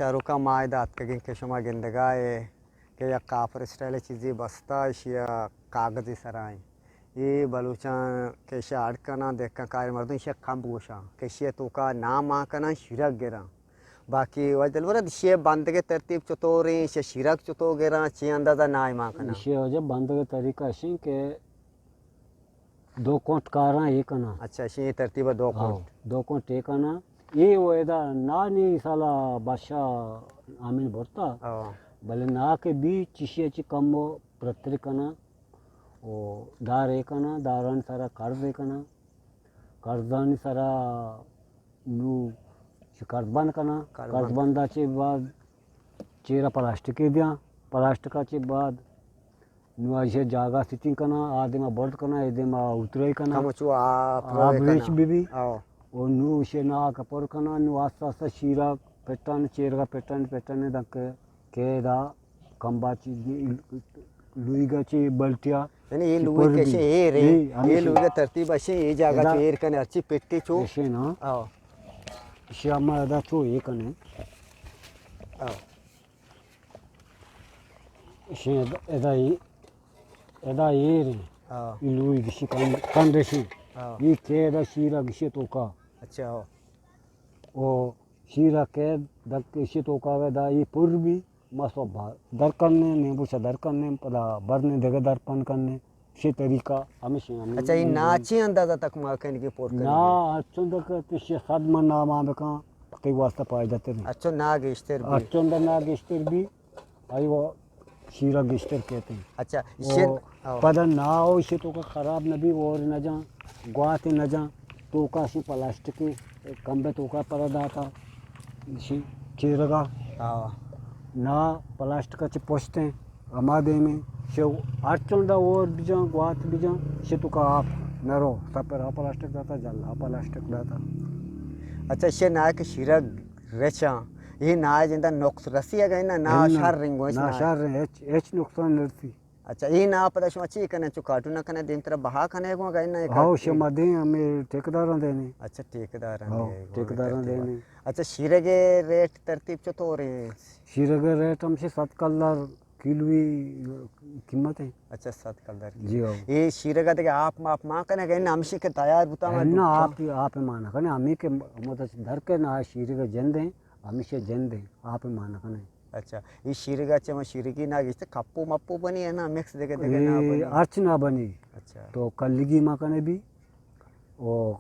چاروکاں، ما ادا اتکگیں کہ شما گندگا اے کہ یک کافر اسٹائل چیزے بستہ، ایشی ءَ کاغذے سرا ایں۔ اے بلوچاں کہ ایشی ءَ اڈ کناں، دہکان کار مردم ایشی ءَ کمب گوشاں کہ ایشی ءِ توکا ناہ مان کناں، شیرگ گراں۔ باقی واجہ دلبر، ایشی ءِ بندگ ءِ ترتیب چطور ایں، ایشی ءَ شیرگ چطور گراں، چے اندازہ ناہ مان کناں؟ ایشی ءِ واجہ بندگ ءِ طریقہ اش ایں کہ دو کنٹ کاراں اے کناں۔ اچھا، ایشی ءِ ترتیب ءَ دو ہاں، کنٹ۔ دو کنٹ اے کناں۔ اے و ادا نانی سالا بادشاہ آمین برتا۔ ہاں۔ بلے نا کہ بی چشی ءَ چی کم و پرتر کناں۔ و دار اے کناں، دارانی سرا قرض اے کناں۔ قرضانی سرا نو چی قرض بند کناں۔ قرض قرض بند۔ بندا چی بعد چیرا پلاسٹکے دیاں۔ پلاسٹکا چی بعد نو ایشی جاگہ سیٹنگ کناں، آ دیما برد کناں، اے دیما اترائی کناں۔ کمو چو آپ آپ روے ریچ کناں۔ Be be. آو۔ او نو ایشی ناک پر کناں، نو آستہ آستہ شیرا پٹن، چیرگا پٹن، پٹن دنکہ کہ دا کمبا چی لوئیگا چی بلٹیا۔ یعنی اے چی لوئی پر کشے بی۔ اے رے، اے ہمیشہ۔ اے لوئیگا ترتیب اشے، اے جاگہ ادا چو ایر کنے، ہرچی پٹی چو۔ ایشی نا۔ آو۔ ایشی ہم ادا چو اے کنے۔ آو۔ ایشی ادا، ادا اے، ادا ایر ایں۔ ہاں۔ اے لوئی گشی کن-، کندشی۔ ہاں۔ اے کہ ادا شیرا گشی توکا۔ اچھا، ہاں۔ او شیرا کہ دک گشی توکا، ادا اے پر بی، ما سو با-، در کنیں، نیمبو چا در کنیں، پدا برنیں دگہ در پن کنیں۔ شی طریقہ ہمیشی ہم۔ اچھا، اے نا چی اندازہ تک ما کنگی پر کنگی؟ نا، اچھو دک کہ شی صد من نا ما بکن، تئی واسطہ فائدہ تر ایں۔ اچھو نا گیشتر بی۔ اچھو دا نا گیشتر بی۔ آئی و شیرا گیشتر کیت ایں۔ اچھا، ایشی او آو۔ پدا نا و ایشی توکا خراب نہ بی، اور نہ جاں، گوات نہ جاں، توکا شی پلاسٹک کمبے توکا پدا داتا، ایشی چیرگا۔ آو۔ نا پلاسٹک چی پشت ایں، ہما دیمیں، شو ہر چنڈا اور بجاں، گوات بجاں، شی توکا آپ نہ رو، سپر ہا پلاسٹک داتا، جل ہا پلاسٹک داتا۔ اچھا، ایشی نا کہ شیرگ رچاں۔ اے نا جندا نقص رسی اگا نا، نا نہ، شر رنگو، نا نا۔ شر رنگ، ہچ، ہچ نقصان نرسی۔ اچھا، اے نا پدا شما چی کنے، چو کارٹون کنے، دیم ترا بہا کنے گو اگا نا؟ ہاو، شما دیں، ہمیں ٹھیکیداراں دینے۔ اچھا، ٹھیکیداراں ہاو، دے گو، ٹھیکیداراں ترتیب۔ دینے۔ اچھا، شیرگے ریٹ ترتیب چطور ایں؟ شیرگے ریٹ ہمشی صد کلدار کیلوئی قیمت ایں۔ اچھا، صد کلدار کیلو۔ جی ہاو۔ اے شیرگا دگہ آپ ماپ مان کنے گئے نا، ہمشی کہ تیار بوتا ما نا، دوتا۔ آپ، آپ مان کنے، ہمیں کہ مدت در کے نا شیرگا جند ایں، ہمیشہ جند ایں، آپ مان کنے۔ اچھا، اے شیرگا چہ ما شیرگی نا گشتے کپو مپو بنی ایں نا، مکس دگہ دگہ نا اے بنی؟ ہرچ نا بنی۔ اچھا۔ تو کلگی مان کنے بی، او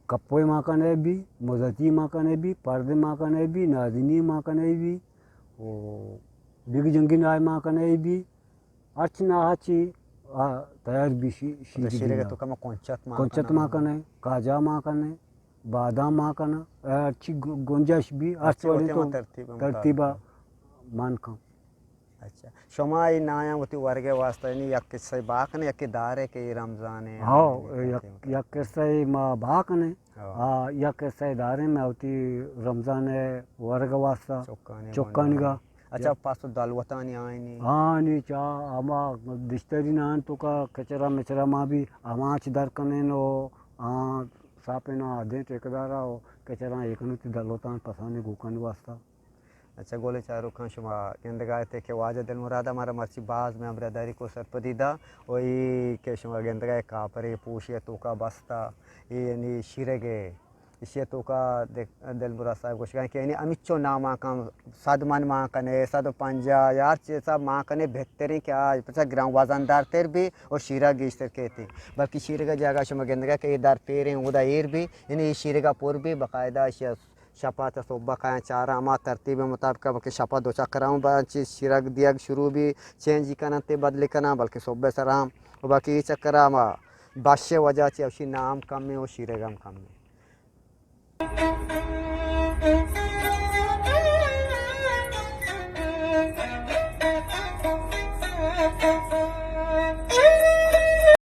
کپوے مان کنے بی، مزتی مان کنے بی، پردے مان کنے بی، نازنی مان کنے بی، او بیگ جنگی نائے مان کنے بی، ہرچ ناہا چی، آ، تیار بی شی-، شیرگی شیرگا نا۔ تو کما کنچت مان کنچت کنا۔ مان کنے، کاجا مان کنے، بادام مان کنا، ہرچی گو-، گنجش بی، ہرچ ہرچی وڑیں وتی تو ہما ترتیب مطابق۔ ترتیبا مان کن۔ اچھا۔ شما اے نایاں وتی ورگے واسطہ، یعنی یک قصہ با کنے، یکے دارے کہ اے رمضان ایں، ہاں، ہمیں یک، یک قصہ ما با کنے۔ ہاں۔ آ، یک قصہ داریں، ما وتی رمضان ورگ واسطہ چکانی چکانی گا۔ اچھا، پاس دلوتانی آئینی؟ ہاں، نی چا ہما دشتری نان توکا کچرا مچرا ما بی ہما چ در کنین و آ ساپینا دیں ٹھیکیدارا و کچرا ایکنو تی دلوتان پسانی گوکانی واسطہ۔ اچھا، گلیں چاروکاں، شما گندگا ات کہ واجہ دلمراد مارا مرچی باز مہمبرداری کو سرپدی دا و اے کہ شما گندگا کاپرے پوشی توکا بستا، اے یعنی شیرگے ایشی ءِ توکا دل-، دلمراد صاحب گوشگا کہ یعنی ہمینچو نامان کن، صد من مان کنے، صد و پنجاہ یا ہر چیز حساب مان کنے، بہترین کہ آ پچا گران وزندار تر بی و شیرگ گیشتر کیتی۔ بلکہ شیرگ جاگہ شما گندگا کہ اے در پیریں اودا ایر بی، یعنی اے شیرگا پر بی، باقاعدہ ایشی شپا تا صبح کایاں چاراں ہما ترتیب مطابق، بلکہ شپا دو چکر ہم بانچی شیرگ دیگ شروع بی، چینجی کنن تے بدلی کنن، بلکہ صبح سرا ہم و باقی اے چکر ہما بش وجہ چی اوشی نام کمیں و شیرگ ہم کمیں۔